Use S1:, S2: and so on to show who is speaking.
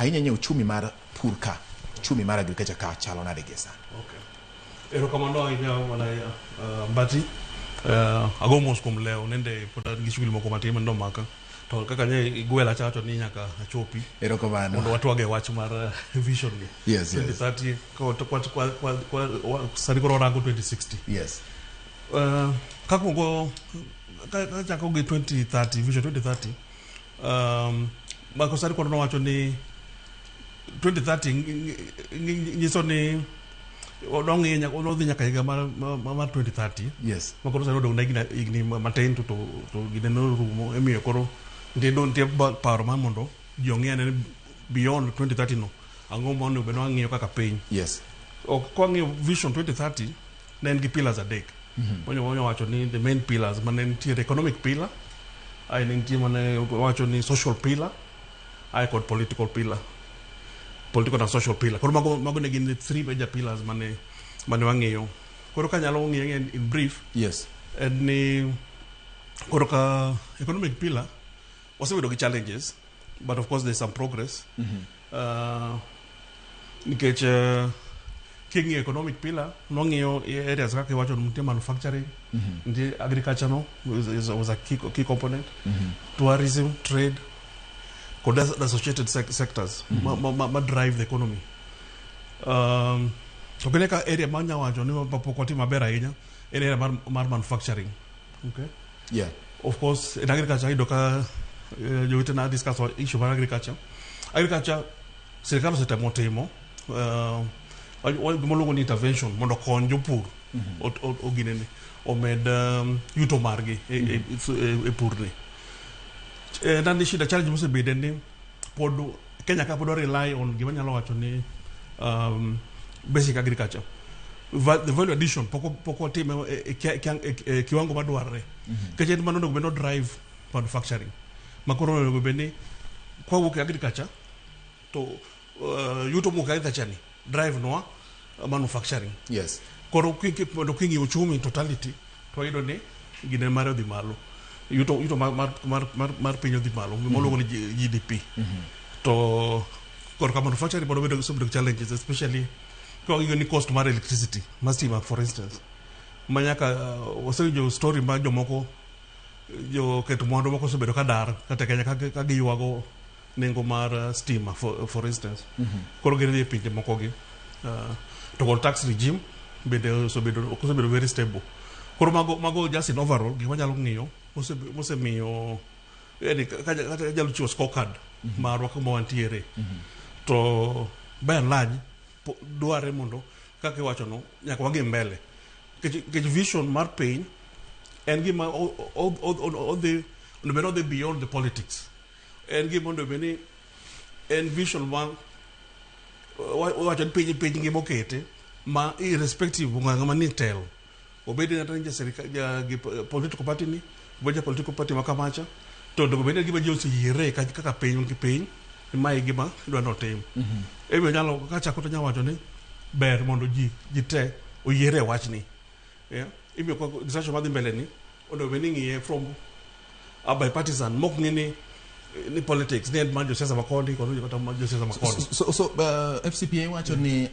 S1: Ahinya ahinya uchumi mar pur ka, uchumi mar agriculture ka chalo nade gie sani?
S2: Okay. Erokamano ahinya wana Mbati. Ago mos kuom lewo nende pod an gi shughuli moko matin mane omaka. To kaka nye igwela chawacho ni nyaka achopi.
S1: Erokamano.
S2: Mondo watwag e wach mar vision ni.
S1: Yes.
S2: 2030 ko to kwa sani koro warango 2060. Kakwongo kachako gi 2030 vision 2030 mako sani koro nowacho ni 2030 nyiso ni odong' nyaka odhi nyaka higa mar 2030. Makoro sani odong' na higni matin to gine norumo emiyo koro nitie paro mar mondo ji ong'i ane ni beyond 2030 no ang'o ma onego bed ni wang'iyo kaka piny. Ok kwang'iyo vision 2030 ne en gi pillars adek. Onyo wacho ni the main pillars mane nitiere economic pillar, ae ne nitie mane wacho ni social pillar, ae kod political pillar. Political and social pillar. Koro mago ne gin the three major pillars mane wang'iyo. Koro kanyalo ng'iyo in brief. En ni koro ka economic pillar wasebedo gi challenges, but of course there's some progress. Nikech king'iyo economic pillar nwang'iyo areas kaka iwacho ni nitie manufacturing, nitie agriculture no was a key component, tourism, trade, kod the associated sectors ma drive the economy. To kine ka area ma nya wacho ni pok watimo maber ahinya en area mar manufacturing. Okay. Of course, in agriculture, iyudo ka jowetena discuss issue mar agriculture. Agriculture, sirikal osetemo timo gima luongo ni intervention mondo okony jopur oginene omed yuto margi e purni. Nani shida challenge mosebede ni pod Kenya ka pod rely on gima nyalo wacho ni basic agriculture. The value addition pok watime e kiwango madwarre. Nikech en mano onego bed ni drive manufacturing. Ma koro onego bed ni kwawuok e agriculture to yuto mowuok e agriculture ni drive nwa manufacturing. Koro mondo king'iyo uchumi in totality to wayudo ni gine mare odhi malo. Yuto mar piny odhi malo, gima waluongo ni GDP. To korka manufacturing pod obedo gi challenges, especially ka wang'iyo ni cost mar electricity, mar stima for instance. Ma nyaka wasewinjo story mar jomoko jo ket mwandu moko osebedo ka dar kata Kenya ka giywago nengo mar stima for instance. Koro gidhi e pinje moko gi. To kod tax regime bende osebedo ok osebedo very stable. Koro mago just in overall gima nyalo ng'iyo mosemiyo yani ka nyalo chiwo scorecard marwa kuma wantiere. To by and large dware mondo kaka iwacho no nyaka wang'i mbele. Nikech vision mar piny en gima odhi onego bed ni odhi beyond the politics. En gima onego bed ni en vision ma wacho ni piny ngima okete ma irrespective ng'ama ni telo. Obed ni kata ja sirikal ja gi political party ni, obed ja political party ma kamacha, to onego bed ni gima ji oseyiere kaka piny gi piny, ni mae e gima idwa ni otim. Emiyo nyalo kachako to anyalo wacho ni ber mondo ji te oyiere e wachni. Yeah. Imiyo kwa discussion madhi mbele ni onego bed ni ing'iye from a bipartisan mok ng'i ni politics ni en mar josiasa makoni kod kata mar josiasa makoni.
S1: So FCPA wacho ni